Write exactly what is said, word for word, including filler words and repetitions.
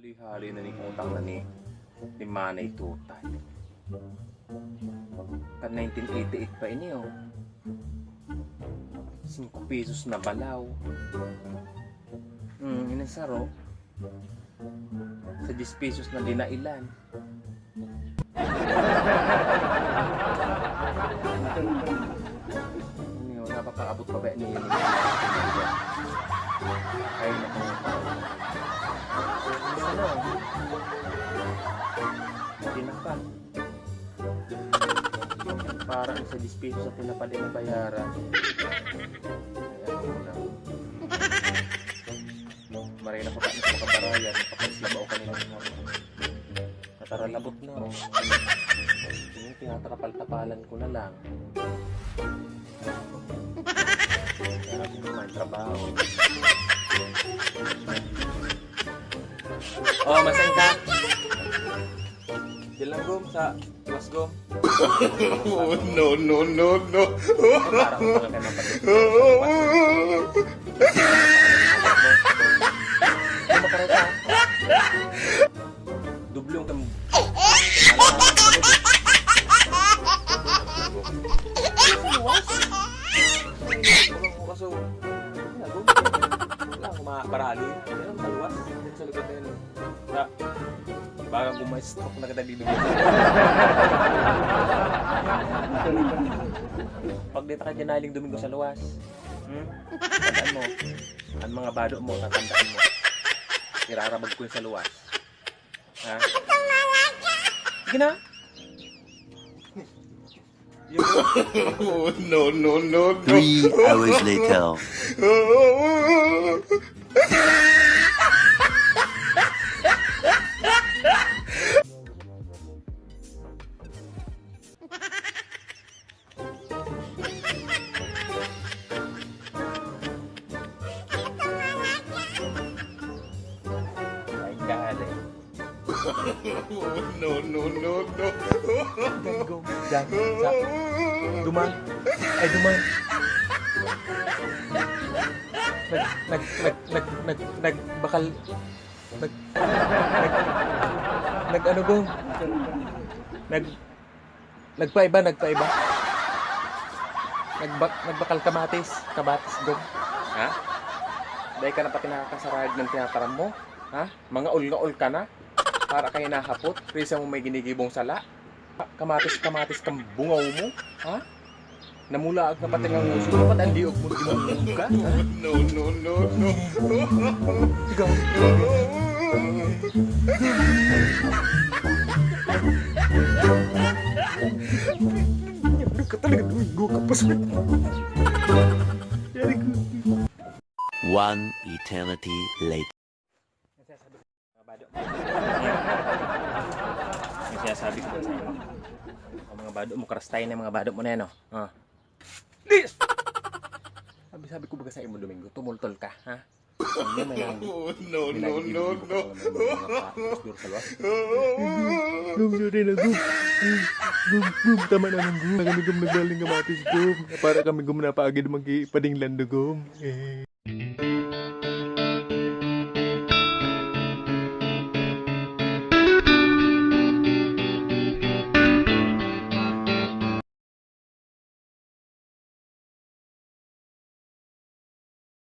Hali-hali na ning utang na ni, ni Manay Tutay. Kan nineteen eighty-eight pa ini, oh. Singko pesos na balaw. Hmm, ini saro. Sa diyes pesos na dinailan. Ano yun? Napapaabot pa ba ni? Ay, naku. Ano? Tinapa. Parang sa diyes pesos sa tinapa din nabayaran. Ayan, ano na. Maray na ko tayo sa makabarayan, kapag labaw ka nila. Nataralabot na, oh. Yung tinatarapal-tapalan ko na lang. Kaya ako naman, trabaho. Oh, masan ka? Diyan lang, Gom, sa Mas, Gom. Oh, no, no, no, no. Parang mga kailangan pa rin. Yung makareta. Doble yung kam-, Kaso, wala akong ma-, barali. Yan ang maluwas. Sa likod na yun, eh. Sa, baka kung may stroke na kita bibigyan. Pag dito ka dyan, Aling Domingo sa luwas. Hmm? Tandaan mo, ang mga bado mo, tatandaan mo. Irarabag ko yun sa luwas. Ha? Sige na. Oh, no, no, no, no. Three hours later. Ay, kale. No, no, no, no. Diyan, Gom. Diyan. Sa, duman. Ay, duman. Nag, nag, nag, nag, nag, nagbakal. Nag, nag, nag, ano, Gom? Nag, nagpaiba, nagpaiba. Nagba-, nagbakal kamatis. Kamatis, Gom. Ha? Dahil ka na pati nakakasarayag ng tinataram mo? Ha? Mangaol-ngaol ka na? Para ka hinahapot, risa mo may ginigibong sala? Kamatis, kamatis kang bungaw mo? Ha? Namulaag na pati nga nguso mo, ba't ang liog mo, dimungog ka? Ha? No, no, no, no. Ikaw. Ano ka talaga, Domingo, kapasok? Very good. One eternity later. Ang sinasabi ko, mga bado. Ang sinasabi ko sa inyo. Ang mga bado mo, karastay na mga bado mo na yan, oh. Ah. Dis! Sabi, sabi ko baga sa imo, Domingo, tumultol ka, ha? Ano na lang? No, no, no, no. Gum, sorry na, gum. Gum, gum, gum, tama na, gum. Kami, gum, nagbaling kamatis, gum. Para kami, gum, napaagid, magkipadinglan, gum. Eh.